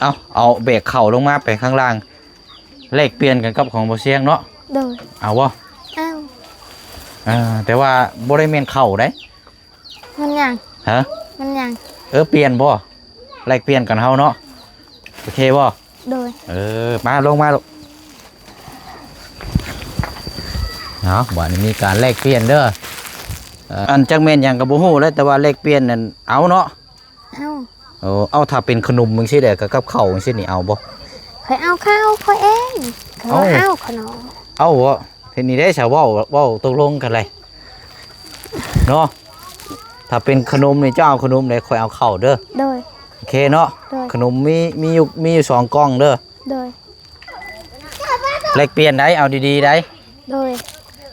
ເອົາ ເອົາແບກເຂົ້າລົງມາໄປຂ້າງລ່າງ ແລກປ່ຽນກັນກັບຂອງບໍ່ຊຽງເນາະ. ໂດຍ. ເອົາບໍ່? ເອົາ. ເອີ ແຕ່ວ່າບໍ່ໄດ້ແມ່ນເຂົ້າໃດ. ມັນຫຍັງ? ຮະ? ມັນຫຍັງ? ເອີ ປ່ຽນບໍ່? ແລກປ່ຽນກັນເຮົາເນາະ. ໂອເຄບໍ່? ໂດຍ. ເອີ ມາລົງມາລູກ. ເອົາ ບາດນີ້ມີການແລກປ່ຽນເດີ. ເອີ ອັນຈັກແມ່ນຫຍັງກໍບໍ່ຮູ້ແຫຼະ ແຕ່ວ່າແລກປ່ຽນນັ້ນເອົາເນາະ. ເອົາ. ໂອ້ ເອົາ ຖ້າເປັນຂະໜົມຈັ່ງຊີ້ແຫຼະ ກັບເຂົ້າຈັ່ງຊີ້ນີ້ເອົາບໍ່? ຂ້ອຍເອົາເຂົ້າຂ້ອຍເອງ. ຂ້ອຍ ເອົ້າ ເອົາຂະໜົມ. ເອົາບໍ່? ເຮັດນີ້ໄດ້ຊະ ເວົ້າ ເວົ້າຕົກລົງກັນເລີຍເນາະ. ຖ້າເປັນຂະໜົມນີ້ເຈົ້າເອົາຂະໜົມເດ້ ຂ້ອຍເອົາເຂົ້າເດີ. ໂດຍ. ໂອເຄເນາະ. ໂດຍ. ຂະໜົມມີ ມີຢູ່ ມີຢູ່ສອງກ່ອງເດີ. ໂດຍ. ແລກປ່ຽນໄດ໋ ເອົາດີໆໄດ໋. ໂດຍ.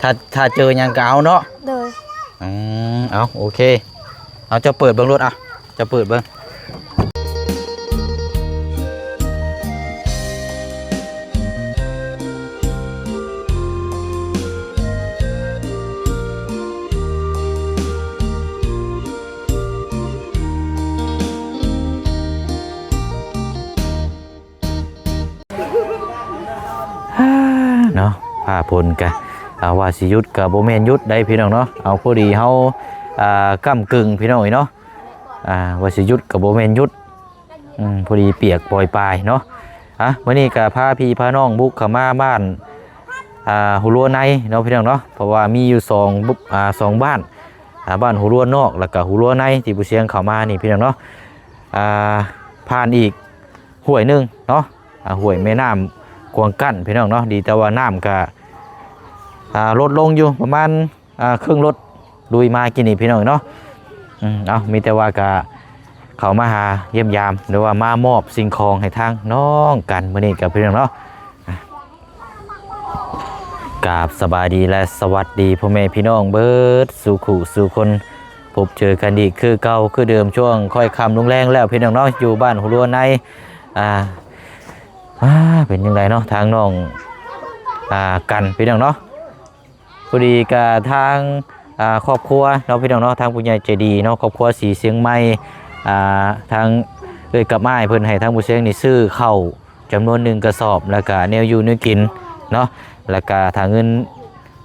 ຖ້າ ຖ້າເຈີຫຍັງກໍເອົາເນາະ. ໂດຍ. ອືມ ເອົາ ໂອເຄ. ເອົາ ເຈົ້າເປີດເບິ່ງໂລດ ເອົາ ເຈົ້າເປີດເບິ່ງ. ເນາະ ຟ້າຝົນກະ ອ່າ ວ່າຊິຢຸດກະບໍ່ແມ່ນຢຸດໄດ໋ພີ່ນ້ອງເນາະ. ເອົາ ພໍດີເຮົາ ອ່າ ກ້ຳກຶ່ງພີ່ນ້ອງເອີຍເນາະ. ອ່າ ວ່າຊິຢຸດກະບໍ່ແມ່ນຢຸດ ອືມ ພໍດີປຽກປ່ອຍປາຍເນາະ. ອ່ະ ມື້ນີ້ກະພາພີ່ພານ້ອງບຸກເຂົ້າມາບ້ານ ອ່າ ຫົວລົວໃນເນາະພີ່ນ້ອງເນາະ. ເພາະວ່າມີຢູ່ສອງ ອ່າ ສອງບ້ານ ອ່າ ບ້ານຫົວລົວນອກ ແລ້ວກະຫົວລົວໃນ ທີ່ຜູ້ຊຽງເຂົ້າມານີ້ພີ່ນ້ອງເນາະ. ອ່າ ຜ່ານອີກ ຫ້ວຍໜຶ່ງເນາະ ອ່າ ຫ້ວຍແມ່ນ້ຳກວາງກັ້ນພີ່ນ້ອງເນາະ. ດີແຕ່ວ່ານ້ຳກະ ອ່າ ລົດລົງຢູ່ປະມານ ອ່າ ເຄິ່ງລົດລຸຍມາກີ້ນີ້ພີ່ນ້ອງເນາະ. ອືມ ເອົາ ມີແຕ່ວ່າກະເຂົ້າມາຫາຢ້ຽມຢາມ ຫຼືວ່າມາມອບສິ່ງຂອງໃຫ້ທາງນ້ອງກັນມື້ນີ້ກັບພີ່ນ້ອງເນາະ. ກາບສະບາຍດີ ແລະ ສະຫວັດດີພໍ່ແມ່ພີ່ນ້ອງເບິດສູ່ຄູ່ສູ່ຄົນ. ພົບເຈີກັນອີກຄືເກົ່າຄືເດີມ ຊ່ວງຄ່ອຍຄ່ຳລົງແລງແລ້ວພີ່ນ້ອງເນາະ ຢູ່ບ້ານຫົວລົວໃນ. ອ່າ ອ່າ ເປັນຈັ່ງໃດເນາະ ທາງນ້ອງ ອ່າ ກັນພີ່ນ້ອງເນາະ. ພໍດີກະທາງ ອ່າ ຄອບຄົວເນາະ ພີ່ນ້ອງເນາະ ທາງຜູ້ໃຫຍ່ໃຈດີເນາະ ຄອບຄົວສີຊຽງໃໝ່ ອ່າ ທາງເອື້ອຍກັບອ້າຍເພິ່ນໃຫ້ທາງບໍ່ຊຽງນີ້ຊື້ເຂົ້າ ຈຳນວນໜຶ່ງກະສອບ ແລ້ວກະແນວຢູ່ແນວກິນເນາະ ແລ້ວກະຖ້າເງິນ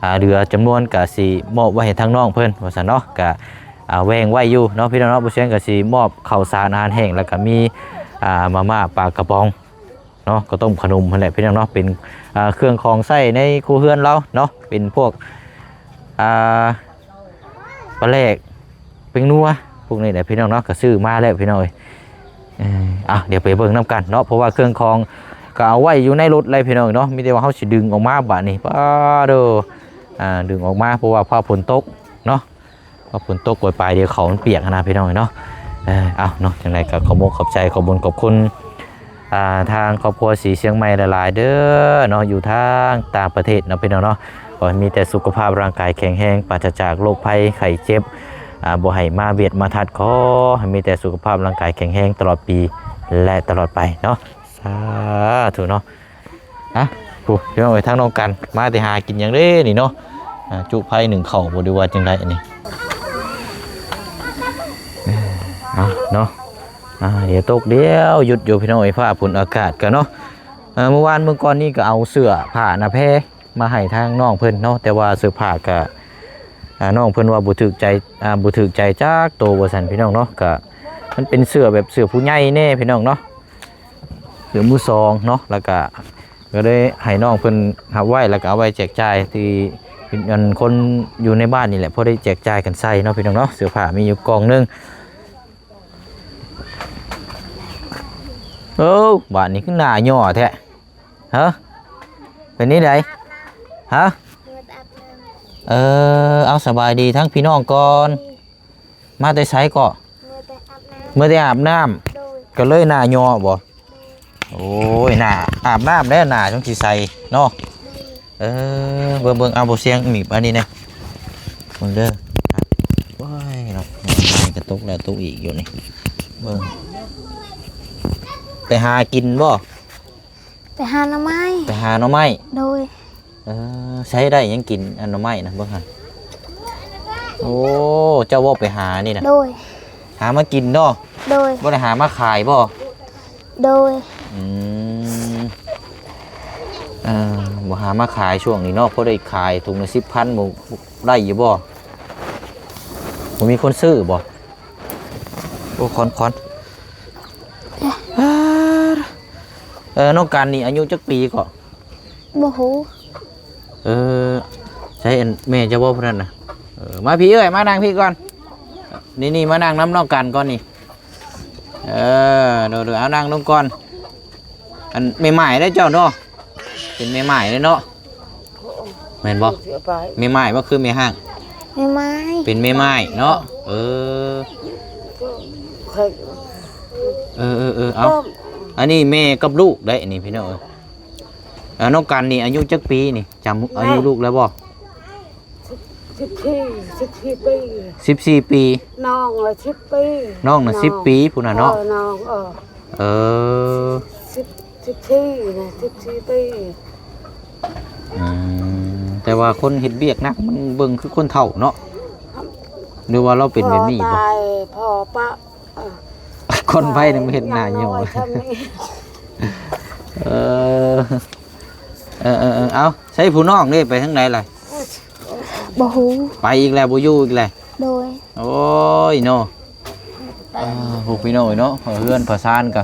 ອ່າ ເຫຼືອຈຳນວນກະຊິມອບໄວ້ໃຫ້ທາງນ້ອງເພິ່ນວ່າຊັ້ນເນາະ. ກະ ອ່າ ແບ່ງໄວ້ຢູ່ເນາະ ພີ່ນ້ອງເນາະ. ບໍ່ຊຽງກະຊິມອບເຂົ້າສານອາຫານແຫ້ງ ແລ້ວກະມີ ອ່າ ມາມ່າປາກະປ໋ອງເນາະ ເຂົ້າຕົ້ມຂະໜົມຫັ້ນແຫຼະ ພີ່ນ້ອງເນາະ. ເປັນ ອ່າ ເຄື່ອງຂອງໃຊ້ໃນຄົວເຮືອນລາວເນາະ ເປັນພວກ ອ່າ ປາແຫຼກ ແປ້ງນົວ ພວກນີ້ແຫຼະພີ່ນ້ອງເນາະ ກໍຊື້ມາແລ້ວພີ່ນ້ອງເອີຍ. ເອີ ເອົາ ດຽວໄປເບິ່ງນຳກັນເນາະ ເພາະວ່າເຄື່ອງຂອງກໍເອົາໄວ້ຢູ່ໃນລົດແລ້ວພີ່ນ້ອງເນາະ. ມີແຕ່ວ່າເຮົາຊິດຶງອອກມາບາດນີ້ ປາໂດ ອ່າ ດຶງອອກມາ ເພາະວ່າຟ້າຝົນຕົກເນາະ ຟ້າຝົນຕົກປາຍໆ ດຽວເຂົ້າມັນປຽກຫັ້ນນະພີ່ນ້ອງເນາະ. ເອີ ເອົາເນາະ ຈັ່ງໃດກໍຂອບອົກຂອບໃຈ ຂອບບຸນຂອບຄຸນ ອ່າ ທາງຄອບຄົວສີຊຽງໃໝ່ຫຼາຍໆເດີເນາະ ຢູ່ທາງຕ່າງປະເທດເນາະ ພີ່ນ້ອງເນາະ. ຂໍໃຫ້ມີແຕ່ສຸຂະພາບຮ່າງກາຍແຂງແຮງ ປາສະຈາກໂລກໄພໄຂ້ເຈັບ ອ່າ ບໍ່ໃຫ້ມາບຽດມາທາດ. ຂໍໃຫ້ມີແຕ່ສຸຂະພາບຮ່າງກາຍແຂງແຮງຕະຫຼອດປີ ແລະ ຕະຫຼອດໄປເນາະ. ສາທຸເນາະ. ຮະ ຜູ້ ພີ່ນ້ອງເອີຍ ທາງນ້ອງກັນ ມາແຕ່ຫາກິນຫຍັງເດ້ນີ້ເນາະ. ອ່າ ຈຸໄຟໜຶ້ງເຂົ້າບໍ່ ຫຼືວ່າຈັ່ງໃດອັນນີ້? ເອົາເນາະ ອ່າ ດຽວຕົກ ດຽວຢຸດຢູ່ ພີ່ນ້ອງເອີຍ ຟ້າຝົນອາກາດກໍເນາະ. ເອີ ມື້ວານມື້ກ່ອນນີ້ກໍເອົາເສື້ອຜ້າໜ້າແພມາໃຫ້ທາງນ້ອງເພິ່ນເນາະ ແຕ່ວ່າເສື້ອຜ້າກໍ ອ່າ ນ້ອງເພິ່ນວ່າບໍ່ຖືກໃຈ ອ່າ ບໍ່ຖືກໃຈຈັກໂຕວ່າຊັ້ນ ພີ່ນ້ອງເນາະ. ກໍມັນເປັນເສື້ອແບບເສື້ອຜູ້ໃຫຍ່ແດ່ ພີ່ນ້ອງເນາະ ເສື້ອມືສອງເນາະ. ແລ້ວກໍ ກໍໄດ້ໃຫ້ນ້ອງເພິ່ນຮັບໄວ້ ແລ້ວກໍເອົາໄວ້ແຈກຈ່າຍທີ່ ອັນ ຄົນຢູ່ໃນບ້ານນີ້ແຫຼະ ພໍໄດ້ແຈກຈ່າຍກັນໃສ່ເນາະ ພີ່ນ້ອງເນາະ. ເສື້ອຜ້າມີຢູ່ກ່ອງໜຶ່ງ. ເອີ ບາດນີ້ຄືໜ້າຫຍໍ້ແທ້ ຮະ ເປັນນີ້ໃດ ຮະ? ເອີ ເອົາ ສະບາຍດີທັງພີ່ນ້ອງກ່ອນ. ມາແຕ່ໃສເກາະ? ເມືອແຕ່ອາບນ້ຳ ເມືອແຕ່ອາບນ້ຳ. ໂດຍ. ກໍເລີຍໜ້າຫຍໍ້ບໍ? ໂອ້ຍ ໜ້າອາບນ້ຳແລ້ວ ໜ້າຈັ່ງຊິໃສເນາະ. ເອີ ເບິ່ງໆ ເອົາ ບໍ່ຊຽງ ໜີບອັນນີ້ແດ່ ເບິ່ງເດີ. ໂອ້ຍເນາະ ກະຕົກແລ້ວຕົກອີກຢູ່ນີ້ ເບິ່ງ. ໄປຫາກິນບໍ່? ໄປຫາໜໍ່ໄມ້. ໄປຫາໜໍ່ໄມ້. ໂດຍ. ເອີ ໃຊ້ໄດ້ຫຍັງກິນ ອັນໜໍ່ໄມ້ນະ ເບິ່ງຫັ້ນ. ໂອ້ ເຈົ້າບໍ່ໄປຫານີ້ນະ? ໂດຍ. ຫາມາກິນເນາະ? ໂດຍ. ບໍ່ໄດ້ຫາມາຂາຍບໍ່? ໂດຍ ອືມ ເອີ ບໍ່ຫາມາຂາຍຊ່ວງນີ້ເນາະ ພໍໄດ້ຂາຍ ຖົງລະສິບພັນ ບໍ່ ໄດ້ຢູ່ບໍ່? ບໍ່ມີຄົນຊື້ບໍ່? ໂອ້ ຄອນ ຄອນ ເອີ ນ້ອງກັນນີ້ອາຍຸຈັກປີເກາະ? ບໍ່ຮູ້. ເອີ ໃສອັນແມ່ເຈົ້າບໍ່ຜູ້ນັ້ນນະ? ເອີ ມາພີ້ເອີຍ ມານັ່ງພີ້ກ່ອນ ນີ້ໆ ມານັ່ງນຳນ້ອງກັນກ່ອນນີ້. ເອີ ໂດຍໆ ເອົານັ່ງລົງກ່ອນ. ອັນແມ່ໝ້າຍເດ້ເຈົ້າເນາະ ເປັນແມ່ໝ້າຍເດ້ເນາະ ແມ່ນບໍ່? ແມ່ໝ້າຍບໍ່ ຄືແມ່ຮ້າງ? ແມ່ໝ້າຍ ເປັນແມ່ໝ້າຍເນາະ. ເອີ ເອີໆໆ ເອົາ ອັນນີ້ແມ່ກັບລູກເດ້ ອັນນີ້ພີ່ນ້ອງເອີຍ. ອ່າ ນ້ອງກັນນີ້ອາຍຸຈັກປີນີ້? ຈຳອາຍຸລູກໄດ້ບໍ່? ສິບສີ່ ສິບສີ່ປີ ສິບສີ່ປີ. ນ້ອງລະສິບປີ ນ້ອງນະສິບປີພຸ້ນນະເນາະ. ເອີ ນ້ອງ ເອີ ເອີ ສິບ ສິບສີ່ນະ ສິບສີ່ປີ. ອືມ ແຕ່ວ່າຄົນເຮັດວຽກໜັກ ມັນເບິ່ງຄືຄົນເຖົ້າເນາະ ຫຼືວ່າລາວເປັນແບບນີ້ບໍ່? ພໍ່ຕາຍ ພໍ່ປະ ເອີ ຄົນໄປນຳເຮັດໜ້າຫຍໍ້. ເອີ ເອີໆໆ ເອົາ ໃສຜູ້ນ້ອງເດ້ ໄປທາງໃດລະ? ບໍ່ຮູ້ ໄປອີກແລ້ວ ບໍ່ຢູ່ອີກແລ້ວ. ໂດຍ ໂອ້ຍເນາະ ອ່າ ພວກພີ່ນ້ອງເນາະ ເຮືອນພາຊານກະ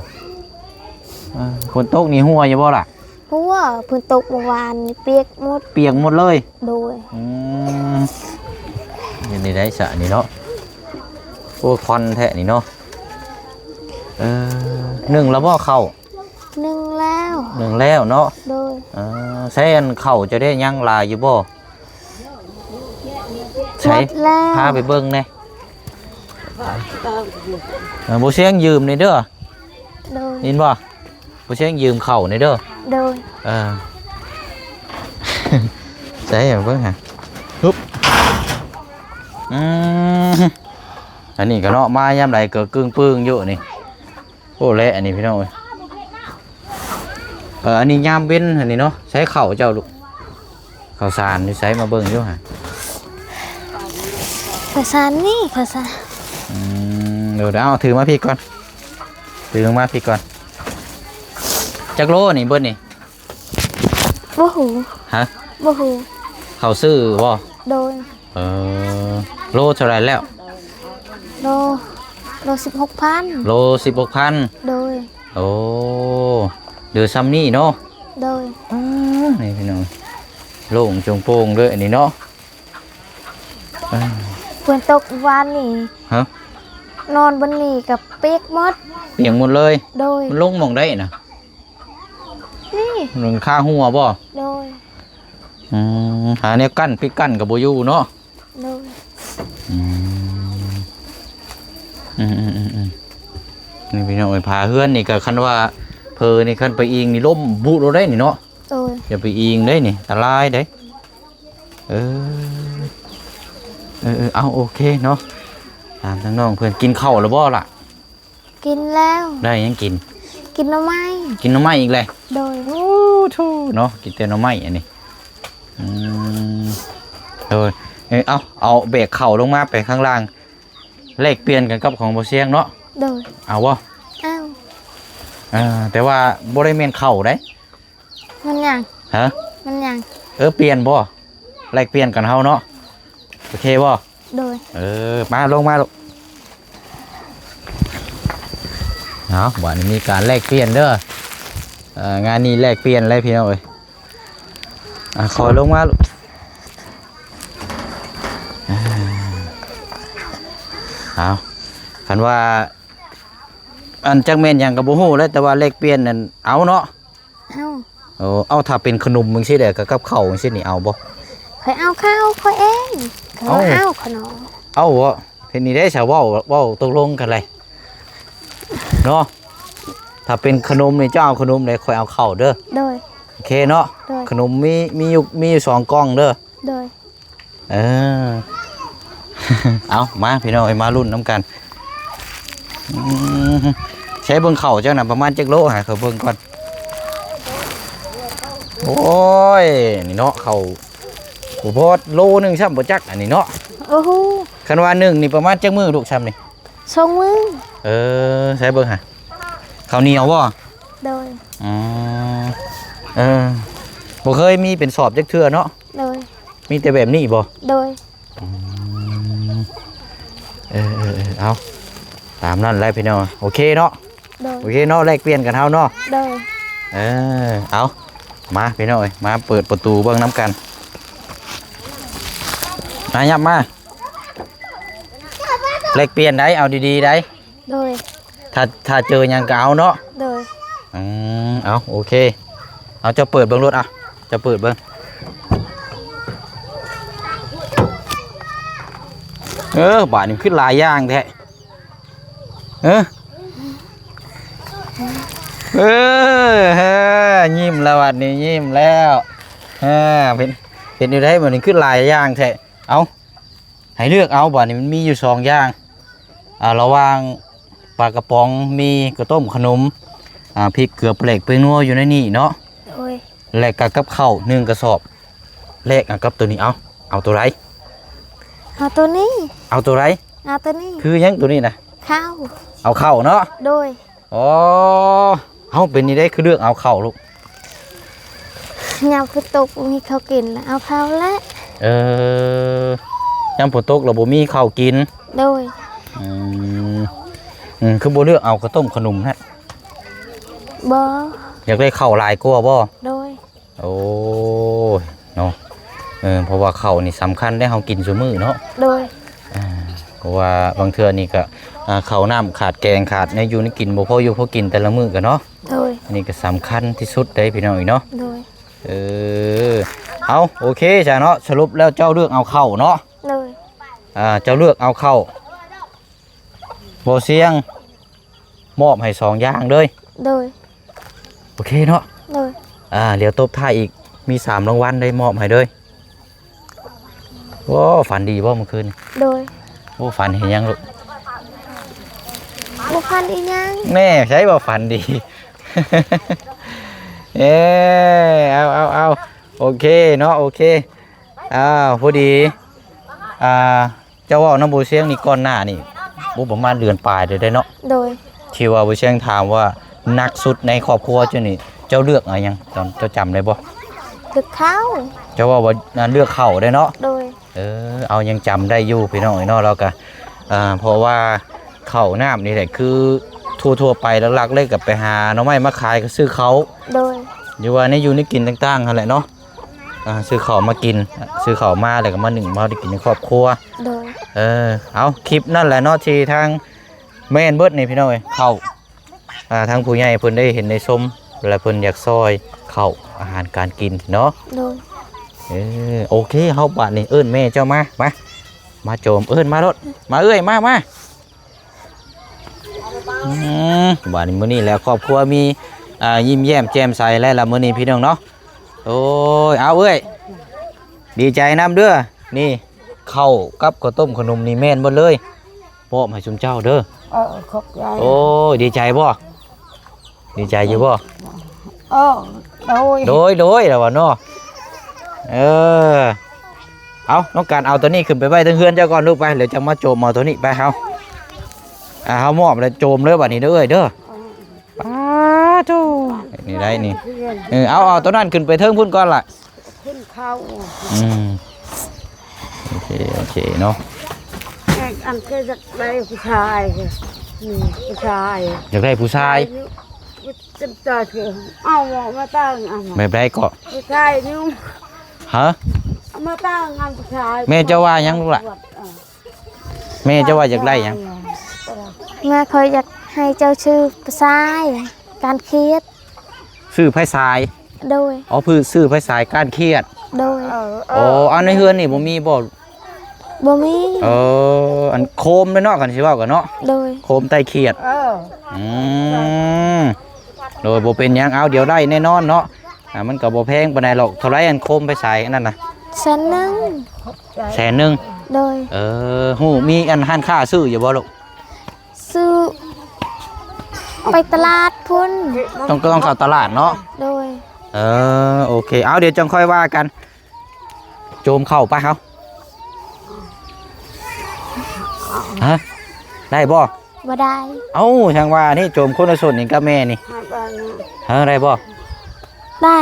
ອ່າ ຝົນຕົກນີ້ຮົ່ວຢູ່ບໍ່ລະ? ຮົ່ວ ຝົນຕົກເມື່ອວານນີ້ປຽກໝົດ ປຽກໝົດເລີຍ. ໂດຍ ອືມ ເຮັດໄດ້ຊະນີ້ເນາະ ໂອ້ ຄວັນແທ້ນີ້ເນາະ. ເອີ ໜຶ້ງແລ້ວບໍ່ເຂົ້າ? ໜຶ້ງແລ້ວ ໜຶ້ງແລ້ວເນາະ. ໂດຍ ເອີ ໃຊ້ອັນເຂົ້າເຈົ້າໄດ້ຍັງຫຼາຍຢູ່ບໍ່? ໃສ ໝົດແລ້ວ ພາໄປເບິ່ງແດ່. ເອີ ບໍ່ຊຽງຢືມແດ່ເດີ. ໂດຍ ຍິນບໍ່? ບໍ່ຊຽງຢືມເຂົ້າແດ່ເດີ. ໂດຍ ເອີ ໃສເບິ່ງຫາ ຮຶບ ອືມ ອັນນີ້ກະເນາະ ມາຍາມໃດກະກຶ່ງປຶ້ງຢູ່ນີ້. ໂອ້ ແລະ ອັນນີ້ພີ່ນ້ອງເອີຍ ເອີ ອັນນີ້ຍາມເວັນ ອັນນີ້ເນາະ. ໃສເຂົ້າເຈົ້າລູກ? ເຂົ້າສານຢູ່ໃສ? ມາເບິ່ງຢູ່ຫາ. ເຂົ້າສານນີ້ ເຂົ້າສານ. ອືມ ເດີ ເອົາ ຖືມາພີ້ກ່ອນ ຖືມາພີ້ກ່ອນ. ຈັກໂລນີ້ເບິດນີ້? ບໍ່ຮູ້. ຮະ? ບໍ່ຮູ້. ເຂົາຊື້ບໍ່? ໂດຍ. ເອີ ໂລເທົ່າໃດແລ້ວ? ໂລ ໂລສິບຫົກພັນ. ໂລສິບຫົກພັນ. ໂດຍ. ໂອ້ ເຫຼືອຊ່ຳນີ້ເນາະ. ໂດຍ. ອາ ນີ້ພີ່ນ້ອງ ໂລ່ງໂຈງໂປ່ງເລີຍອັນນີ້ເນາະ. ອາ ຝົນຕົກວານນີ້. ຮະ? ນອນບົນນີ້ກະປຽກໝົດ. ປຽກໝົດເລີຍ? ໂດຍ. ມັນລົງໝ່ອງໃດນະ? ນີ້ ຫຼັງຄາຮົ່ວບໍ່? ໂດຍ. ອືມ ຫາແນວກັ້ນ ປິດກັ້ນກະບໍ່ຢູ່ເນາະ. ໂດຍ. ອືມ ອືມໆໆໆ ນີ້ພີ່ນ້ອງເອີຍ ຝາເຮືອນນີ້ກະຄັນວ່າເຜີນີ້ ຄັນໄປອີງນີ້ລົ້ມບຸໂລດໄດ໋ນີ້ເນາະ. ໂດຍ. ຢ່າໄປອີງໄດ໋ນີ້ ອັນຕະລາຍໄດ໋. ເອີ ເອີໆ ເອົາ ໂອເຄເນາະ ຖາມທາງນ້ອງເພິ່ນ. ກິນເຂົ້າແລ້ວບໍ່ລະ? ກິນແລ້ວ. ໄດ້ຫຍັງກິນ? ກິນໜໍ່ໄມ້. ກິນໜໍ່ໄມ້ອີກແລ້ວ? ໂດຍ. ໂອ້ໂທ້ເນາະ ກິນແຕ່ໜໍ່ໄມ້ອັນນີ້. ອືມ ໂດຍ. ເອີ ເອົາ ເອົາແບກເຂົ້າລົງມາໄປຂ້າງລ່າງ ແລກປ່ຽນກັນກັບຂອງບໍ່ຊຽງເນາະ. ໂດຍ. ເອົາບໍ່? ເອົາ. ເອີ ແຕ່ວ່າບໍ່ໄດ້ແມ່ນເຂົ້າໃດ໋. ມັນຫຍັງ? ຮະ? ມັນຫຍັງ? ເອີ ປ່ຽນບໍ່? ແລກປ່ຽນກັນເຮົາເນາະ ໂອເຄບໍ່? ໂດຍ. ເອີ ມາລົງມາລູກ. ເອົາ ບາດນີ້ມີການແລກປ່ຽນເດີ. ເອີ ງານນີ້ແລກປ່ຽນເລີຍພີ່ນ້ອງເອີຍ. ອ່າ ຂໍລົງມາລູກ. ເອົາ ຄັນວ່າ ອັນ ຈັກແມ່ນຫຍັງກະບໍ່ຮູ້ແຫຼະ ແຕ່ວ່າແລກປ່ຽນນັ້ນເອົາເນາະ. ເອົາ. ໂອ້ ເອົາ ຖ້າເປັນຂະໜົມຈັ່ງຊີ້ແຫຼະ ກັບເຂົ້າຈັ່ງຊີ້ນີ້ເອົາບໍ່? ຂ້ອຍເອົາເຂົ້າຂ້ອຍເອງ. ຂ້ອຍ ເອົ້າ ເອົາຂະໜົມ. ເອົາບໍ່? ເຮັດນີ້ໄດ້ຊະ ເວົ້າ ເວົ້າຕົກລົງກັນເລີຍເນາະ. ຖ້າເປັນຂະໜົມນີ້ ເຈົ້າເອົາຂະໜົມເດ້ ຂ້ອຍເອົາເຂົ້າເດີ. ໂດຍ. ໂອເຄເນາະ. ໂດຍ. ຂະໜົມມີ ມີຢູ່ ມີຢູ່ສອງກ່ອງເດີ. ໂດຍ. ເອີ ເອົາ ມາພີ່ນ້ອງເອີຍ ມາລຸ້ນນຳກັນ. ອືມ ໃຊ້ເບິ່ງເຂົ້າເຈົ້ານະ ປະມານຈັກໂລ ໃຫ້ຂ້ອຍເບິ່ງກ່ອນ. ໂອ້ຍ ນີ້ເນາະ ເຂົ້າບໍ່ພໍໂລໜຶ່ງຊ້ຳບໍ່ຈັກ ອັນນີ້ເນາະ. ໂອ້ໂຫ ຄັນວ່າໜຶ້ງນີ້ປະມານຈັກມື້ລູກ ຊ້ຳນີ້? ສອງມື້. ເອີ ໃຊ້ເບິ່ງຫາ ເຂົ້າໜຽວບໍ່? ໂດຍ ອືມ ເອີ ບໍ່ເຄີຍມີເປັນສອບຈັກເທື່ອເນາະ? ໂດຍ ມີແຕ່ແບບນີ້ບໍ່? ໂດຍ ອືມ ເອີໆໆ ເອົາ ຕາມນັ້ນແຫຼະພີ່ນ້ອງ ໂອເຄເນາະ? ໂດຍ ໂອເຄເນາະ ແລກປ່ຽນກັນເຮົາເນາະ? ໂດຍ ເອີ ເອົາ ມາພີ່ນ້ອງເອີຍ ມາເປີດປະຕູເບິ່ງນຳກັນ ມາ ຫຍັບມາ ແລກປ່ຽນໄດ໋ ເອົາດີໆໄດ໋. ໂດຍ ຖ້າ ຖ້າເຈີຫຍັງກໍເອົາເນາະ? ໂດຍ ອືມ ເອົາ ໂອເຄ ເອົາ ເຈົ້າເປີດເບິ່ງໂລດ ອ່ະ ເຈົ້າເປີດເບິ່ງ ເອີ ບາດນີ້ຄືຫຼາຍຢ່າງແທ້ ເອີ ເອີ ຍິ້ມແລ້ວ ບາດນີ້ຍິ້ມແລ້ວ ເອີ ເປັນ ເປັນແນວໃດ ບາດນີ້ຄືຫຼາຍຢ່າງແທ້ ເອົາ ໃຫ້ເລືອກເອົາ ບາດນີ້ມັນມີຢູ່ສອງຢ່າງ ອ່າ ລະຫວ່າງປາກະປ໋ອງ ໝີ່ ເຂົ້າຕົ້ມ ຂະໜົມ ອ່າ ພິກ ເກືອ ປາແດກ ແປ້ງນົວ ຢູ່ໃນນີ້ເນາະ ໂດຍ ແລະກະກັບເຂົ້າໜຶ່ງກະສອບ ແລກເອົາກັບໂຕນີ້ ເອົາ ເອົາໂຕໃດ? ເອົາໂຕນີ້ ເອົາໂຕໃດ? ເອົາໂຕນີ້ ຄືຫຍັງໂຕນີ້ນະ? ເຂົ້າ ເອົາເຂົ້າເນາະ ໂດຍ ອໍ ເຮົາເປັນນີ້ໄດ໋ ຄືເລືອກເອົາເຂົ້າລູກ? ຍາມຝົນຕົກບໍ່ມີເຂົ້າກິນ ເອົາເຂົ້າແຫຼະ ເອີ ຍາມຝົນຕົກແລ້ວບໍ່ມີເຂົ້າກິນ ໂດຍ ອືມ ອືມ ຄືບໍ່ເລືອກເອົາເຂົ້າຕົ້ມຂະໜົມນະ? ບໍ່ ຢາກໄດ້ເຂົ້າຫຼາຍກວ່າບໍ່? ໂດຍ ໂອ້ຍ ເນາະ ເອີ ເພາະວ່າເຂົ້ານີ້ສຳຄັນເດ້ ເຮົາກິນຊຸມື້ເນາະ ໂດຍ ອ່າ ເພາະວ່າບາງເທື່ອນີ້ກະ ອ່າ ເຂົ້ານ້ຳຂາດ ແກງຂາດ ແນວຢູ່ແນວກິນບໍ່ພໍຢູ່ພໍກິນແຕ່ລະມື້ກະເນາະ ໂດຍ ອັນນີ້ກະສຳຄັນທີ່ສຸດເດ້ພີ່ນ້ອງເອີຍເນາະ ໂດຍ ເອີ ເອົາ ໂອເຄຊະເນາະ ສະຫຼຸບແລ້ວເຈົ້າເລືອກເອົາເຂົ້າເນາະ ໂດຍ ອ່າ ເຈົ້າເລືອກເອົາເຂົ້າ ບໍ່ສ່ຽງ ມອບໃຫ້ສອງຢ່າງເລີຍ ໂດຍ ໂອເຄເນາະ ໂດຍ ອ່າ ດຽວຕົບທ້າຍອີກ ມີສາມລາງວັນໄດ້ມອບໃຫ້ເລີຍ ໂອ້ ຝັນດີບໍ່ມື້ຄືນ? ໂດຍ ໂອ້ ຝັນເຫັນຫຍັງລູກ? ບໍ່ຝັນອີຫຍັງ ແນ່ ໃສວ່າຝັນດີ ເອີ ເອົາ ເອົາ ເອົາ ໂອເຄເນາະ ໂອເຄ ອ່າ ພໍດີ ອ່າ ເຈົ້າເວົ້ານຳບໍ່ຊຽງນີ້ກ່ອນໜ້ານີ້ ໂອ້ ປະມານເດືອນປາຍເລີຍເດ້ເນາະ ໂດຍ ທີ່ວ່າບໍ່ຊຽງຖາມວ່າໜັກສຸດໃນຄອບຄົວເຈົ້ານີ້ ເຈົ້າເລືອກເອົາຫຍັງ ເຈົ້າ ເຈົ້າຈຳໄດ້ບໍ່? ເລືອກເຂົ້າ ເຈົ້າເວົ້າວ່າ ອ່າ ເລືອກເຂົ້າເດ້ເນາະ ໂດຍ ເອີ ເອົາ ຍັງຈຳໄດ້ຢູ່ພີ່ນ້ອງເອີຍເນາະ ແລ້ວກະ ອ່າ ເພາະວ່າເຂົ້ານ້ຳນີ້ແຫຼະ ຄືທົ່ວໆໄປຫຼັກໆເລີຍ ກະໄປຫາໜໍ່ໄມ້ມາຂາຍ ກະຊື້ເຂົ້າ ໂດຍ ຫຼືວ່າແນວຢູ່ແນວກິນຕ່າງໆຫັ້ນແຫຼະເນາະ ອ່າ ຊື້ເຂົ້າມາກິນ ຊື້ເຂົ້າມາແລ້ວກໍມາໜຶ້ງ ມາໄດ້ກິນໃນຄອບຄົວ ໂດຍ ເອີ ເອົາ ຄລິບນັ້ນແຫຼະເນາະ ທີ່ທາງ ແມ່ນເບິດນີ້ພີ່ນ້ອງເອີຍ ເຂົ້າ ອ່າ ທາງຜູ້ໃຫຍ່ເພິ່ນໄດ້ເຫັນໄດ້ຊົມ ແລະ ເພິ່ນຢາກຊ່ອຍເຂົ້າອາຫານການກິນເນາະ ໂດຍ ເອີ ໂອເຄ ເຮົາບາດນີ້ເອີ້ນແມ່ເຈົ້າມາ ມາ ມາໂຈມ ເອີ້ນມາໂລດ ມາເອື້ອຍ ມາ ມາ ອືມ ບາດນີ້ມື້ນີ້ແຫຼະ ຄອບຄົວມີ ອ່າ ຍິ້ມແຍ້ມແຈ່ມໃສແລ້ວລະມື້ນີ້ພີ່ນ້ອງເນາະ ໂອ້ຍ ເອົາເອື້ອຍ ດີໃຈນຳເດີ້ ນີ້ ເຂົ້າກັບເຂົ້າຕົ້ມຂະໜົມນີ້ແມ່ນເບິດເລີຍ ມອບໃຫ້ຊຸມເຈົ້າເດີ້ ເອີ ຂອບໃຈ ໂອ້ຍ ດີໃຈບໍ່? ດີໃຈຢູ່ບໍ່? ເອີ ໂດຍ ໂດຍ ໂດຍ ລະວ່າເນາະ ເອີ ເອົາ ນ້ອງການເອົາໂຕນີ້ຂຶ້ນໄປໄວ້ເທິງເຮືອນເຈົ້າກ່ອນລູກ ໄປ ແລ້ວຈັ່ງມາໂຈມເອົາໂຕນີ້ໄປ ເຮົາ ອ່າ ເຮົາມອບແລ້ວໂຈມເລີຍບາດນີ້ເດີ້ເອື້ອຍເດີ້ ປາໂທ້ ນີ້ໄດ້ນີ້ ເອີ ເອົາ ເອົາໂຕນັ້ນຂຶ້ນໄປເທິງພຸ້ນກ່ອນລະ ຂຶ້ນເຂົ້າ ອືມ ໂອເຄ ໂອເຄເນາະ ແມ່ອັນກໍຢາກໄດ້ຜູ້ຊາຍ ນີ້ ຜູ້ຊາຍ ຢາກໄດ້ຜູ້ຊາຍ ເອົາມາຕັ້ງອັນ ແບບໃດເກາະ? ຜູ້ຊາຍນີ້ ຮະ? ເອົາມາຕັ້ງອັນຜູ້ຊາຍ ແມ່ເຈົ້າວ່າຫຍັງລູກຫຼ້າ? ເອີ ແມ່ເຈົ້າວ່າຢາກໄດ້ຫຍັງ? ແມ່ຂ້ອຍຢາກໃຫ້ເຈົ້າຊື້ໄຟສາຍກ້ານຂຽດ ຊື້ໄຟສາຍ ໂດຍ ອໍ ຊື້ ຊື້ໄຟສາຍກ້ານຂຽດ ໂດຍ ເອີ ເອີ ອໍ ອັນໃນເຮືອນນີ້ບໍ່ມີບໍ່? ບໍ່ມີ ເອີ ອັນໂຄມເດ້ເນາະ ຄັນຊິເວົ້າກັນເນາະ ໂດຍ ໂຄມໄຕ້ຂຽດ ເອີ ອືມ ໂດຍ ບໍ່ເປັນຫຍັງ ເອົາ ດຽວໄດ້ແນ່ນອນເນາະ ອ່າ ມັນກໍບໍ່ແພງປານໃດດອກ ເທົ່າໃດອັນໂຄມໄຟສາຍອັນນັ້ນນະ? ແສນໜຶ່ງ ແສນໜຶ່ງ ໂດຍ ເອີ ຮູ້ ມີອັນຮ້ານຄ້າຊື້ຢູ່ບໍ່ລູກ? ຊື້ໄປຕະຫຼາດພຸ້ນ ຕ້ອງ ຕ້ອງເຂົ້າຕະຫຼາດເນາະ ໂດຍ ເອີ ໂອເຄ ເອົາ ດຽວຈັ່ງຄ່ອຍວ່າກັນ ໂຈມເຂົ້າປະເຮົາ ຮະ ໄດ້ບໍ່? ບໍ່ໄດ້. ເອົ້າ ຈັ່ງວ່ານີ້ ໂຈມຄົນລະສົນນີ້ກັບແມ່ນີ້ ໃຫ້ເບິ່ງນະ ເອີ ໄດ້ບໍ່? ໄດ້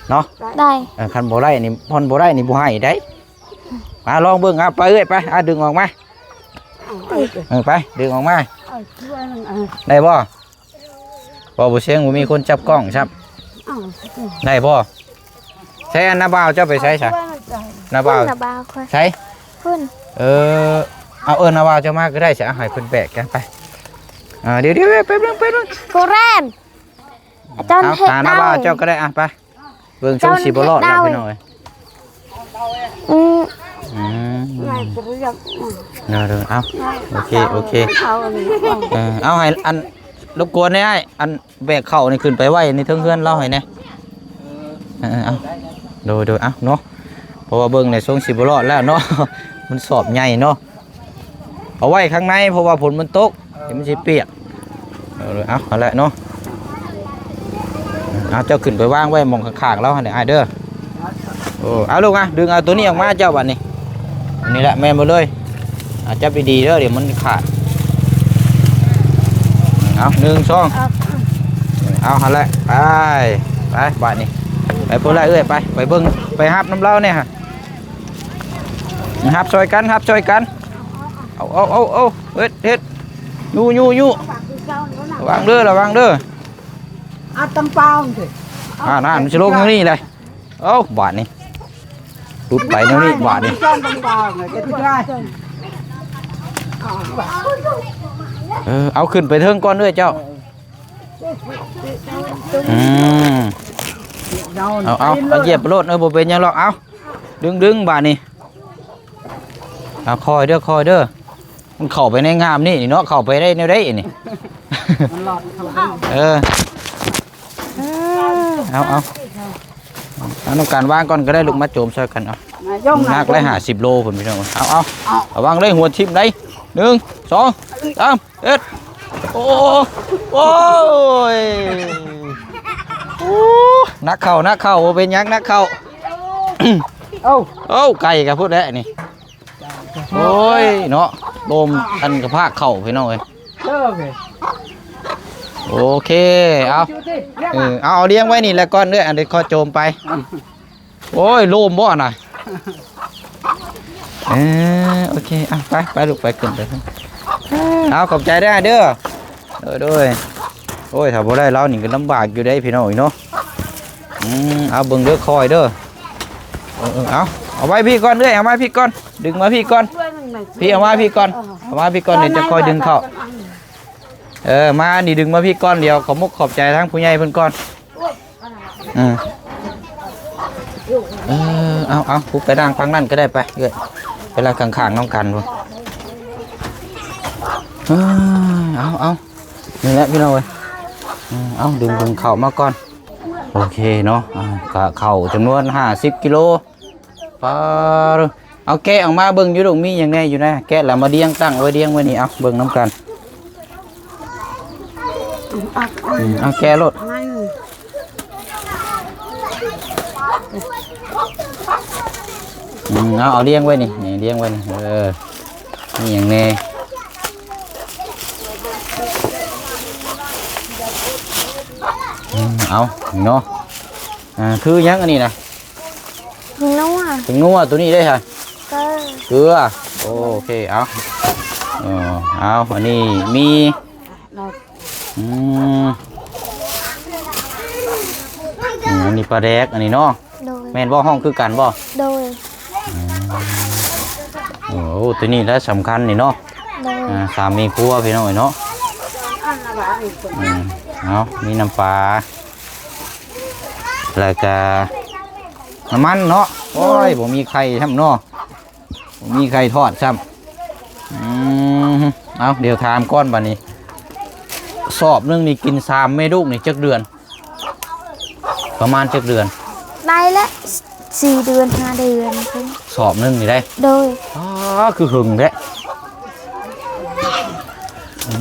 ເນາະ ໄດ້. ເອີ ຄັນບໍ່ໄດ້ນີ້ ຜ່ອນບໍ່ໄດ້ນີ້ບໍ່ໃຫ້ໄດ້. ມາລອງເບິ່ງ ເອົາ ໄປເອື້ອຍ ໄປ ເອົາ ດຶງອອກມາ ເອົາ ເອີ ໄປ ດຶງອອກມາ ເອົາ ໄດ້ບໍ່? ເວົ້າບໍ່ສຽງ ບໍ່ມີຄົນຈັບກ້ອງຊ້ຳ ເອົາ ໄດ້ບໍ່? ໃສ ອັນນ້າບ່າວເຈົ້າໄປໃສຊະ? ນ້າບ່າວ ນ້າບ່າວຂ້ອຍ ໃສ? ພຸ້ນ ເອີ ເອົາ ເອີ້ນນ້າບ່າວເຈົ້າມາກໍໄດ້ຊະ ເອົາ ໃຫ້ເພິ່ນແບກກັນໄປ. ອ່າ ດຽວໆ ແປັບໜຶ່ງ ແປັບໜຶ່ງ ໂກແຣນ ເຈົ້າ ເອົາ ເຮັດ ຫານ້າບ່າວເຈົ້າກໍໄດ້ ອ່ະ ໄປ. ເບິ່ງຊົງຊິບໍ່ລອດແລ້ວ ເຈົ້າເຮັດ ພີ່ນ້ອງເອີຍ. ອືມ ອືມ ເດີໆ ເອົາ ໂອເຄ ໂອເຄ ເອົາອັນນີ້ ເອີ ເອົາ ໃຫ້ອັນ ລົບກວນແດ່ອ້າຍ ອັນແບກເຂົ້ານີ້ຂຶ້ນໄປໄວ້ໃນເທິງເຮືອນລາວໃຫ້ແດ່. ເອີ ເອົາ ໂດຍໆ ເອົາເນາະ ເພາະວ່າເບິ່ງໃນຊົງຊິບໍ່ລອດແລ້ວເນາະ ມັນສອບໃຫຍ່ເນາະ. ເອົາໄວ້ຂ້າງໃນ ເພາະວ່າຝົນມັນຕົກ ດຽວມັນຊິປຽກ. ເອີ ເອົາ ຫັ້ນແຫຼະເນາະ ເອົາ ເຈົ້າຂຶ້ນໄປວາງໄວ້ໝ່ອງຂ້າງໆລາວຫັ້ນແຫຼະອ້າຍເດີ. ໂອ້ ເອົາລູກ ອ່ະ ດຶງເອົາໂຕນີ້ອອກມາເຈົ້າ ບາດນີ້ ນີ້ແຫຼະ ແມ່ນໝົດເລີຍ. ອ່າ ຈັບດີໆເດີ ດຽວມັນຂາດ. ເອົາ ໜຶ່ງ ສອງ ເອົາ ຫັ້ນແຫຼະ ໄປ ໄປ ບາດນີ້ ໄປພຸ້ນລະເອື້ອຍ ໄປ ໄປເບິ່ງ ໄປຮັບນຳລາວແດ່ຫັ້ນ. ຮັບຊ່ອຍກັນ ຮັບຊ່ອຍກັນ ເອົາ ເອົາ ເອົາ ເຮັດ ເຮັດ ຢູ່ ຢູ່ ຢູ່ ລະວັງເດີ ລະວັງເດີ. ອາດຕຳປາວເດ ອ່າ ນັ້ນ ມັນຊິລົງທາງນີ້ເລີຍ. ເອົ້າ ບາດນີ້ ຫຼຸດໄປແນວນີ້ ບາດນີ້ ເອີ ເອົາຂຶ້ນໄປເທິງກ່ອນເດີ້ເຈົ້າ. ອືມ ເອົາ ເອົາ ເອົາ ຢຽບໂລດ ເອີ ບໍ່ເປັນຫຍັງດອກ ເອົາ ດຶງ ດຶງ ບາດນີ້ ເອົາ ຄ່ອຍເດີ ຄ່ອຍເດີ. ມັນເຂົ້າໄປໃນງາມນີ້ນີ້ເນາະ ເຂົ້າໄປໄດ້ແນວໃດນີ້? ມັນລອດເຂົ້າໄປ ເອີ ເອົາ ເອົາ ເອົານຳກັນວາງກ່ອນກໍໄດ້ ລູກ ມາໂຈມຊ່ອຍກັນເອົາ. ໜັກໄດ້ຫ້າສິບໂລພຸ້ນພີ່ນ້ອງ ເອົາ ເອົາ ເອົາ ລະວັງເດີ ຫົວທິ່ມໄດ໋. ໜຶ່ງ ສອງ ສາມ ເຮັດ ໂອ້ ໂອ້ຍ ໂອ້ ໜັກເຂົ້າ ໜັກເຂົ້າ ບໍ່ເປັນຫຍັງ ໜັກເຂົ້າ. ເອົ້າ ເອົ້າ ໄກກະພຸ້ນແຫຼະນີ້. ໂອ້ຍເນາະ ລົມອັນກະພາກເຂົ້າພີ່ນ້ອງເອີຍ. ໂອເຄ ເອົາ ເອີ ເອົາ ເອົາລຽງໄວ້ນີ້ແຫຼະກ່ອນເດີ້ ອັນດຽວຄ່ອຍໂຈມໄປ. ໂອ້ຍ ໂລມບໍ່ນະ? ເອີ ໂອເຄ ອ່ະ ໄປ ໄປລູກ ໄປ ຂຶ້ນໄປ ເອົາ ຂອບໃຈເດີ້ ເດີ້. ໂດຍ ໂດຍ ໂອ້ຍ ຖ້າບໍ່ໄດ້ລາວນີ້ກໍລຳບາກຢູ່ເດ້ພີ່ນ້ອງເນາະ. ອືມ ເອົາເບິ່ງເດີ້ ຄ່ອຍເດີ້. ເອີ ເອີ ເອົາ ເອົາໄວ້ພີ້ກ່ອນເອື້ອຍ ເອົາມາພີ້ກ່ອນ ດຶງມາພີ້ກ່ອນ ພີ້ ເອົາມາພີ້ກ່ອນ ເອົາມາພີ້ກ່ອນ ດຽວຈະຄ່ອຍດຶງເຂົ້າ. ເອີ ມານີ້ ດຶງມາພີ້ກ່ອນ ດຽວຂອບມຸກຂອບໃຈທາງຜູ້ໃຫຍ່ເພິ່ນກ່ອນ. ອືມ ເອີ ເອົາ ເອົາ ໄປນັ່ງຝັ່ງນັ້ນກໍໄດ້ ໄປເອື້ອຍ ໄປນັ່ງຂ້າງໆນຳກັນພຸ້ນ. ເອີ ເອົາ ເອົາ ນີ້ແຫຼະພີ່ນ້ອງເອີຍ. ອືມ ເອົາ ດຶງ ດຶງເຂົ້າມາກ່ອນ. ໂອເຄເນາະ ອ່າ ກະເຂົ້າຈຳນວນຫ້າສິບກິໂລ. ປາ ເອົາແກະອອກມາເບິ່ງຢູ່ລູກ ມີຫຍັງແດ່ຢູ່ນະ? ແກະແລ້ວມາລຽງ ຕັ້ງໄວ້ ລຽງໄວ້ນີ້ ເອົາເບິ່ງນຳກັນ. ອືມ ເອົາແກະໂລດ. ອືມ ເອົາ ເອົາລຽງໄວ້ນີ້ ນີ້ລຽງໄວ້ນີ້ ເອີ ມີຫຍັງແດ່? ອືມ ເອົາເນາະ ອ່າ ຄືຫຍັງອັນນີ້ນະ? ຜົງນົວ ຜົງນົວ ໂຕນີ້ເດ້ຫະ? ເກືອ ເກືອ ໂອເຄ ເອົາ ເອີ ເອົາ ອັນນີ້ມີ ອືມ ອືມ ອັນນີ້ປາແດກ ອັນນີ້ເນາະ. ໂດຍ ແມ່ນບໍ່? ຫ້ອງຄືກັນບໍ່? ໂດຍ ອືມ ໂອ້ ໂຕນີ້ລະສຳຄັນນີ້ເນາະ. ໂດຍ ອ່າ ສາມແມ່ຄົວພີ່ນ້ອງເນາະ. ອືມ ເອົາ ມີນ້ຳປາ ແລ້ວກະນ້ຳມັນເນາະ. ໂດຍ ໂອ້ຍ ບໍ່ມີໄຂ່ຊ້ຳເນາະ ບໍ່ມີໄຂ່ທອດຊ້ຳ. ອືມ ເອົາ ດຽວຖາມກ່ອນບັດນີ້ ສອບໜຶ່ງນີ້ກິນສາມແມ່ລູກນີ້ຈັກເດືອນ? ປະມານຈັກເດືອນ? ໄດ້ແລ້ວ ສີ່ເດືອນ ຫ້າເດືອນ ສອບໜຶ່ງນີ້ໄດ້. ໂດຍ ອໍ ຄືຫຶງແທ້. ອື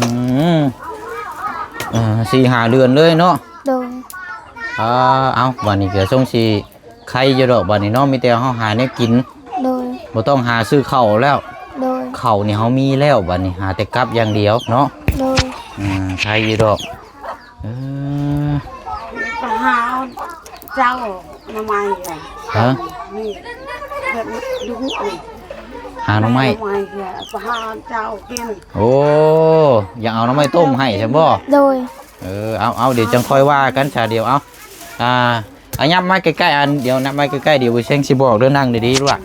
ມ ເອີ ສີ່ຫ້າເດືອນເລີຍເນາະ. ໂດຍ ອ່າ ເອົາ ບັດນີ້ກໍຊົງຊິໄຄຢູ່ດອກ ບັດນີ້ເນາະ ມີແຕ່ເຮົາຫາແນວກິນ. ໂດຍ ບໍ່ຕ້ອງຫາຊື້ເຂົ້າແລ້ວ. ໂດຍ ເຂົ້ານີ້ເຮົາມີແລ້ວ ບັດນີ້ຫາແຕ່ກັບຢ່າງດຽວເນາະ. ໂດຍ ອ່າ ໃຄຢູ່ດອກ. ເອີ ໄປຫາເຈົ້າໜໍ່ໄມ້ ຮະ? ນີ້ ເພິ່ນດຸນີ້ ຫາໜໍ່ໄມ້ ໜໍ່ໄມ້ ໄປຫາເຈົ້າກິນ. ໂອ້ ຢາກເອົາໜໍ່ໄມ້ຕົ້ມໃຫ້ຊັ້ນບໍ່? ໂດຍ. ເອີ ເອົາ ເອົາ ດຽວຈັ່ງຄ່ອຍວ່າກັນຊະ. ດຽວ ເອົາ ອ່າ ອາ ຫຍັບມາໃກ້ໆ ອັນ ດຽວຫຍັບມາໃກ້ໆ ດຽວບໍ່ແຊງຊິບອກເດີ ນັ່ງດີໆ ລູກຫຼານ.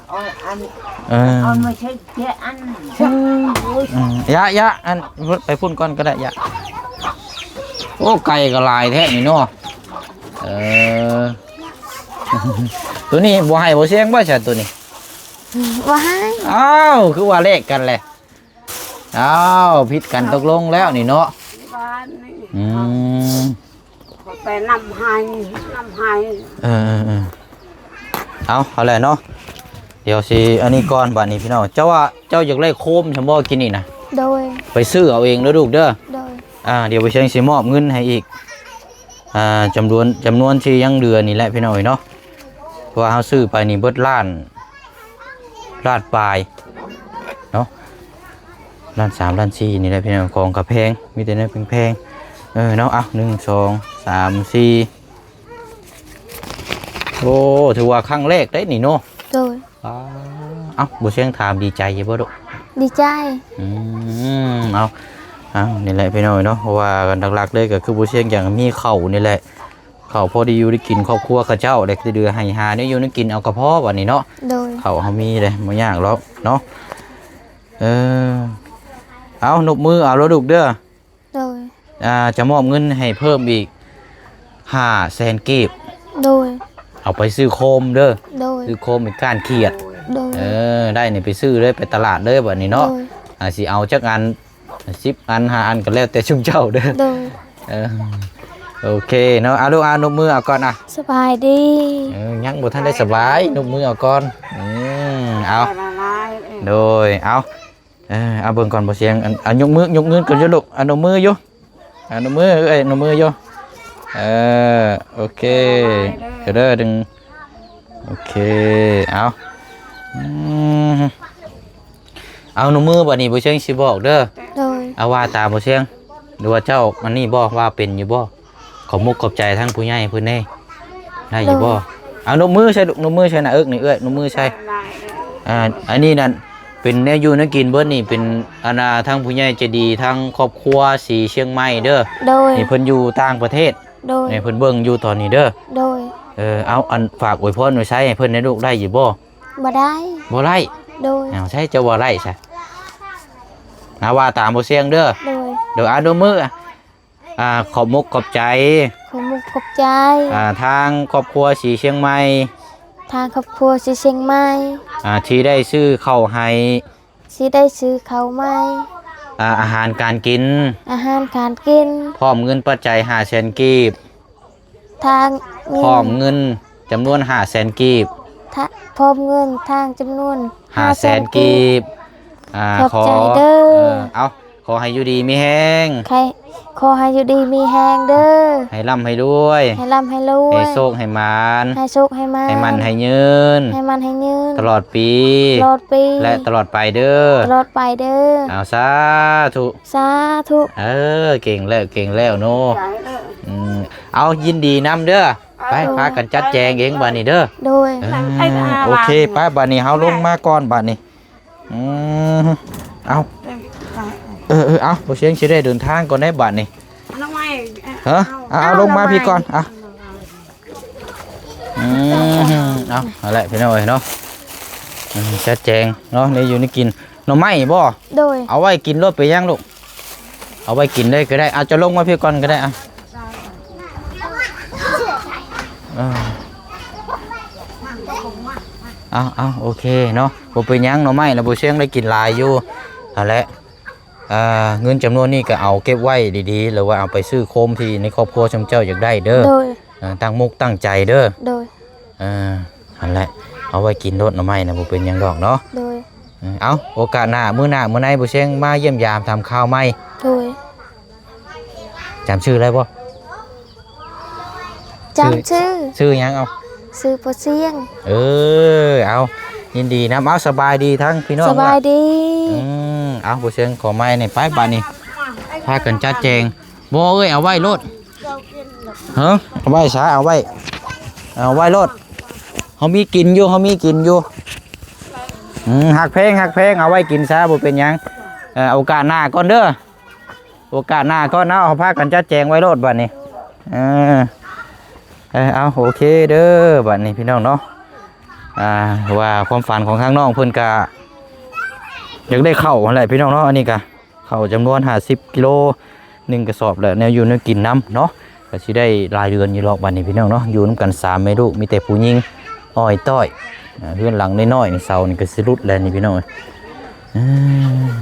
ເອີ ເອົາມາໃສ່ເຈອັນ ອືມ ຢະ ຢະ ອັນ ໄປພຸ້ນກ່ອນກໍໄດ້ ຢະ. ໂອ້ ໄກ່ກໍຫຼາຍແທ້ນີ້ເນາະ. ເອີ ໂຕນີ້ບໍ່ໃຫ້ບໍ່ແຊງບໍ່ຊະ ໂຕນີ້? ບໍ່ໃຫ້. ອ້າວ ຄືວ່າແລກກັນແຫຼະ. ອ້າວ ຜິດກັນຕົກລົງແລ້ວນີ້ເນາະ. ບ້ານນີ້ ອືມ ຂ້ອຍໄປນຳໃຫ້ ນຳໃຫ້. ເອີໆໆ ເອົາ ເອົາແຫຼະເນາະ. ດຽວຊິອັນນີ້ກ່ອນ ບາດນີ້ພີ່ນ້ອງ ເຈົ້າວ່າເຈົ້າຢາກໄດ້ໂຄມຊັ້ນບໍ່ ກິນນີ້ນະ? ໂດຍ. ໄປຊື້ເອົາເອງເດີລູກເດີ. ໂດຍ. ອ່າ ດຽວໄປເຊີງຊິມອບເງິນໃຫ້ອີກ ອ່າ ຈຳນວນ ຈຳນວນທີ່ຍັງເຫຼືອນີ້ແຫຼະພີ່ນ້ອງເອີຍເນາະ. ເພາະວ່າເຮົາຊື້ໄປນີ້ເບິດລ້ານ ລ້ານປາຍເນາະ ລ້ານສາມ ລ້ານສີ່ນີ້ແຫຼະພີ່ນ້ອງ. ຂອງກະແພງ ມີແຕ່ແນວແພງໆ ເອີເນາະ. ເອົາ ໜຶ່ງ ສອງ ສາມ ສີ່ ໂອ້ ຖືວ່າຄັ້ງແລກໄດ໋ນີ້ເນາະ. ໂດຍ. ອ້າ ເອົ້າ ບໍ່ແຊງຖາມ ດີໃຈຢູ່ບໍ່ລູກ? ດີໃຈ. ອືມ ເອົາ ເອົາ ນີ້ແຫຼະພີ່ນ້ອງເນາະ ເພາະວ່າຫຼັກໆເລີຍກໍຄືບໍ່ແຊງຢາກມີເຂົ້ານີ້ແຫຼະ ເຂົ້າພໍໄດ້ຢູ່ໄດ້ກິນຄອບຄົວເຂົາເຈົ້າ ແລະ ເດືອໃຫ້ຫາແນວຢູ່ແນວກິນເອົາກໍພໍບັດນີ້ເນາະ. ໂດຍ. ເຂົ້າເຮົາມີເດ້ ບໍ່ຍາກດອກເນາະ. ເອີ ເອົາ ນົບມືເອົາເດີລູກເດີ. ໂດຍ. ອ່າ ຈະມອບເງິນໃຫ້ເພີ່ມອີກຫ້າແສນກີບ. ໂດຍ. ເອົາໄປຊື້ໂຄມເດີ. ໂດຍ. ຊື້ໂຄມເປັນກ້ານຂຽດ. ໂດຍ. ເອີ ໄດ້ນີ້ໄປຊື້ເລີຍ ໄປຕະຫຼາດເລີຍບັດນີ້ເນາະ. ໂດຍ. ອ່າ ຊິເອົາຈັກອັນ ສິບອັນ ຫ້າອັນ ກໍແລ້ວແຕ່ຊຸມເຈົ້າເດີ. ໂດຍ. ເອີ ໂອເຄເນາະ. ເອົາລູກ ອ່າ ນົບມືເອົາກ່ອນ ອ່ະ. ສະບາຍດີ. ເອີ ຍັງບໍ່ທັນໄດ້ສະບາຍ ນົບມືເອົາກ່ອນ. ອືມ ເອົາ. ໂດຍ. ເອົາ ເອີ ເອົາເບິ່ງກ່ອນ ບໍ່ສຽງ ອັນ ອ່ະ ຍົກມື ຍົກມືກ່ອນຢູ່ລູກ. ອ່ະ ນົບມືຢູ່ ອ່ະ ນົບມື ເອີຍ ນົບມືຢູ່. ເອີ ໂອເຄ ເດີ ດຶງ. ໂອເຄ ເອົາ ອືມ ເອົາ ນົບມືບັດນີ້ ບໍ່ສຽງຊິບອກເດີ. ໂດຍ. ເອົາ ວ່າຕາມ ບໍ່ສຽງ ຫຼືວ່າເຈົ້າອັນນີ້ບໍ່ ວ່າເປັນຢູ່ບໍ່? ຂອບມຸກຂອບໃຈທາງຜູ້ໃຫຍ່ເພິ່ນແດ່ ໄດ້ຢູ່ບໍ່? ໂດຍ. ເອົາ ນົບມືໃສ່ລູກ ນົບມືໃສ່ໜ້າເອິກນີ້ເອື້ອຍ ນົບມືໃສ່. ອ່າ ອັນນີ້ນັ້ນເປັນແນວຢູ່ແນວກິນເບິດນີ້ ເປັນ ອັນນ່າ ທາງຜູ້ໃຫຍ່ໃຈດີ ທາງຄອບຄົວສີຊຽງໃໝ່ເດີ. ໂດຍ. ນີ້ເພິ່ນຢູ່ຕ່າງປະເທດ. ໂດຍ. ນີ້ເພິ່ນເບິ່ງຢູ່ຕອນນີ້ເດີ. ໂດຍ. ເອີ ເອົາ ອັນ ຝາກອວຍພອນອວຍໄຊໃຫ້ເພິ່ນແດ່ລູກ ໄດ້ຢູ່ບໍ່? ບໍ່ໄດ້. ບໍ່ໄດ້? ໂດຍ. ເອົາ ໃຊ້ເຈົ້າບໍ່ໄດ້ຊະ ນາວ່າຕາມບໍ່ສຽງເດີ. ໂດຍ. ໂດຍ. ອ່າ ນົບມື ອ່າ ຂອບມຸກຂອບໃຈ ຂອບມຸກຂອບໃຈ ອ່າ ທາງຄອບຄົວສີຊຽງໃໝ່ ທາງຄອບຄົວສີຊຽງໃໝ່ ອ່າ ທີ່ໄດ້ຊື້ເຂົ້າໃຫ້ ທີ່ໄດ້ຊື້ເຂົ້າໃຫ້ ອ່າ ອາຫານການກິນ ອາຫານການກິນ ພ້ອມເງິນປັດໄຈຫ້າແສນກີບ ທາງເງິນ ພ້ອມເງິນຈຳນວນຫ້າແສນກີບ ທະ ພ້ອມເງິນທາງຈຳນວນຫ້າແສນ ຫ້າແສນກີບ ອ່າ ຂອບໃຈເດີ. ເອີ ເອົາ ຂໍໃຫ້ຢູ່ດີມີແຮງ ໃຫ້ ຂໍໃຫ້ຢູ່ດີມີແຮງເດີ ໃຫ້ລ່ຳໃຫ້ລວຍ ໃຫ້ລ່ຳໃຫ້ລວຍ ໃຫ້ໂຊກໃຫ້ໝານ ໃຫ້ໂຊກໃຫ້ໝານ ໃຫ້ໝັ້ນໃຫ້ຍືນ ໃຫ້ໝັ້ນໃຫ້ຍືນ ຕະຫຼອດປີ ຕະຫຼອດປີ ແລະ ຕະຫຼອດໄປເດີ ຕະຫຼອດໄປເດີ. ເອົາ ສາທຸ ສາທຸ. ເອີ ເກັ່ງແລ້ວ ເກັ່ງແລ້ວເນາະ. ອືມ ເອົາ ຍິນດີນຳເດີ. ໄປ ພາກັນຈັດແຈງເອງບາດນີ້ເດີ. ໂດຍ. ເອີ ໂອເຄ ໄປ ບາດນີ້ເຮົາລົງມາກ່ອນບາດນີ້. ອືມ ເອົາ ເອີ ເອີ ເອົາ ບໍ່ສຽງຊິໄດ້ເດີນທາງກ່ອນໄດ໋ບາດນີ້. ເອີ ເອົາ ເອົາ ລົງມາພີ້ກ່ອນ ເອົາ. ອືມ ເອົາ ເອົາແຫຼະພີ່ນ້ອງເອີຍເນາະ. ອືມ ຈັດແຈງເນາະ ແນວຢູ່ແນວກິນ. ໜໍ່ໄມ້ບໍ່? ໂດຍ. ເອົາໄວ້ກິນໂລດ ເປັນຫຍັງລູກ? ເອົາໄວ້ກິນເລີຍກໍໄດ້. ເອົາ ເຈົ້າລົງມາພີ້ກ່ອນກໍໄດ້. ເອົາ ເອີ ເອົາ ເອົາ ໂອເຄເນາະ ບໍ່ເປັນຫຍັງ. ໜໍ່ໄມ້ລະບໍ່ຊຽງໄດ້ກິນຫຼາຍຢູ່ຫັ້ນແຫຼະ. ອ່າ ເງິນຈຳນວນນີ້ກໍເອົາເກັບໄວ້ດີໆ ຫຼືວ່າເອົາໄປຊື້ໂຄມທີ່ໃນຄອບຄົວຊຸມເຈົ້າຢາກໄດ້ເດີ. ໂດຍ. ອ່າ ຕັ້ງມຸກຕັ້ງໃຈເດີ. ໂດຍ. ອ່າ ຫັ້ນແຫຼະ ເອົາໄວ້ກິນໂລດ ໜໍ່ໄມ້ນະ ບໍ່ເປັນຫຍັງດອກເນາະ. ໂດຍ. ເອີ ເອົາ ໂອກາດໜ້າ ມື້ໜ້າ ມື້ໃນບໍ່ຊຽງມາຢ້ຽມຢາມຖາມຂ່າວໃໝ່. ໂດຍ. ຈຳຊື່ໄດ້ບໍ່? ຈຳຊື່. ຊື່ຫຍັງ? ເອົາ ຊື່ພໍ່ຊຽງ. ເອີ ເອົາ ຍິນດີນຳ. ເອົາ ສະບາຍດີທັງພີ່ນ້ອງ. ສະບາຍດີ. ອືມ ເອົາ ພໍ່ຊຽງຂໍໄມ້ນີ້ ໄປບາດນີ້. ພາກັນຈັດແຈງ. ບໍ່ເອີຍ ເອົາໄວ້ໂລດ. ເອີ ເອົາໄວ້ຊະ ເອົາໄວ້ ເອົາໄວ້ໂລດ. ເຮົາມີກິນຢູ່ ເຮົາມີກິນຢູ່. ອືມ ຮັກແພງ ຮັກແພງ ເອົາໄວ້ກິນຊະ ບໍ່ເປັນຫຍັງ. ເອີ ໂອກາດໜ້າກ່ອນເດີ ໂອກາດໜ້າກ່ອນເນາະ. ເຮົາພາກັນຈັດແຈງໄວ້ໂລດບັດນີ້. ເອີ ເອີ ເອົາ ໂອເຄເດີ ບັດນີ້ພີ່ນ້ອງເນາະ. ອ່າ ວ່າຄວາມຝັນຂອງທາງນ້ອງເພິ່ນກະຢາກໄດ້ເຂົ້າຫັ້ນແຫຼະພີ່ນ້ອງເນາະ. ອັນນີ້ກະເຂົ້າຈຳນວນຫ້າສິບກິໂລ ໜຶ່ງກະສອບ ແລະ ແນວຢູ່ແນວກິນນຳເນາະ. ກະຊິໄດ້ຫຼາຍເດືອນຢູ່ດອກບັດນີ້ພີ່ນ້ອງເນາະ. ຢູ່ນຳກັນສາມແມ່ລູກ ມີແຕ່ຜູ້ຍິງອ້ອຍຕ້ອຍ. ອ່າ ເຮືອນຫຼັງນ້ອຍໆນີ້ ເສົານີ້ກະຊິຫຼຸດແລ້ວນີ້ພີ່ນ້ອງເອີຍ. ເອີ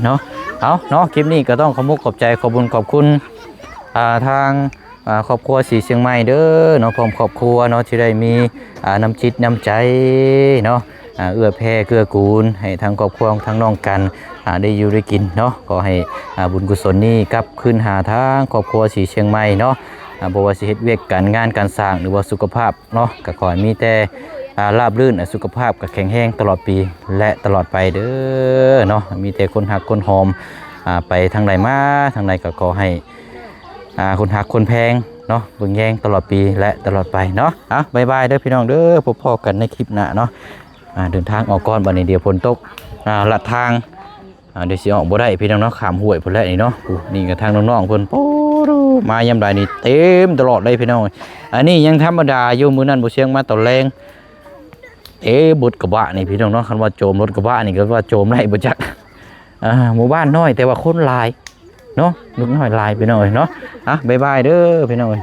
ເນາະ ເອົາເນາະ ຄລິບນີ້ກະຕ້ອງຂອບມຸກຂອບໃຈ ຂອບບຸນຂອບຄຸນ ອ່າ ທາງ ອ່າ ຄອບຄົວສີຊຽງໃໝ່ເດີເນາະ ພ້ອມຄອບຄົວເນາະ ທີ່ໄດ້ມີ ອ່າ ນ້ຳຈິດນ້ຳໃຈເນາະ ອ່າ ເອື້ອແຜ່ເກື້ອກູນໃຫ້ທາງຄອບຄົວທາງນ້ອງກັນ ອ່າ ໄດ້ຢູ່ໄດ້ກິນເນາະ. ຂໍໃຫ້ ອ່າ ບຸນກຸສົນນີ້ກັບຄືນຫາທາງຄອບຄົວສີຊຽງໃໝ່ເນາະ. ອ່າ ບໍ່ວ່າຊິເຮັດວຽກການງານການສ້າງ ຫຼືວ່າສຸຂະພາບເນາະ ກະຂໍໃຫ້ມີແຕ່ ອ່າ ລາບລື່ນ ສຸຂະພາບກະແຂງແຮງຕະຫຼອດປີ ແລະ ຕະຫຼອດໄປເດີເນາະ. ມີແຕ່ຄົນຮັກຄົນຫອມ ອ່າ ໄປທາງໃດມາທາງໃດ ກະຂໍໃຫ້ ອ່າ ຄົນຮັກຄົນແພງເນາະ ເບິ່ງແຍງຕະຫຼອດປີ ແລະ ຕະຫຼອດໄປເນາະ. ອ່ະ ບາຍບາຍເດີພີ່ນ້ອງເດີ ພົບພໍ້ກັນໃນຄລິບໜ້າເນາະ. ອ່າ ເດີນທາງອອກກ່ອນ ບັດນີ້ດຽວຝົນຕົກ ອ່າ ລັດທາງ ອ່າ ດຽວຊິອອກບໍ່ໄດ້ພີ່ນ້ອງເນາະ ຂ້າມຫ້ວຍພຸ້ນແຫຼະນີ້ເນາະ. ໂອ້ ນີ້ກະທາງນ້ອງໆເພິ່ນ ໂອ້ ມາຍາມໃດນີ້ເຕັມຕະຫຼອດເລີຍພີ່ນ້ອງ. ອັນນີ້ຍັງທຳມະດາຢູ່ ມື້ນັ້ນບໍ່ຊຽງມາຕອນແລງ ເຕັມລົດກະບະນີ້ພີ່ນ້ອງເນາະ. ຄັນວ່າໂຈມລົດກະບະນີ້ກະວ່າໂຈມໄດ້ບໍ່ຈັກ. ອ່າ ໝູ່ບ້ານນ້ອຍແຕ່ວ່າຄົນຫຼາຍເນາະ ເດັກນ້ອຍຫຼາຍພີ່ນ້ອງເອີຍເນາະ. ອ່ະ ບາຍບາຍເດີພີ່ນ້ອງເອີຍ.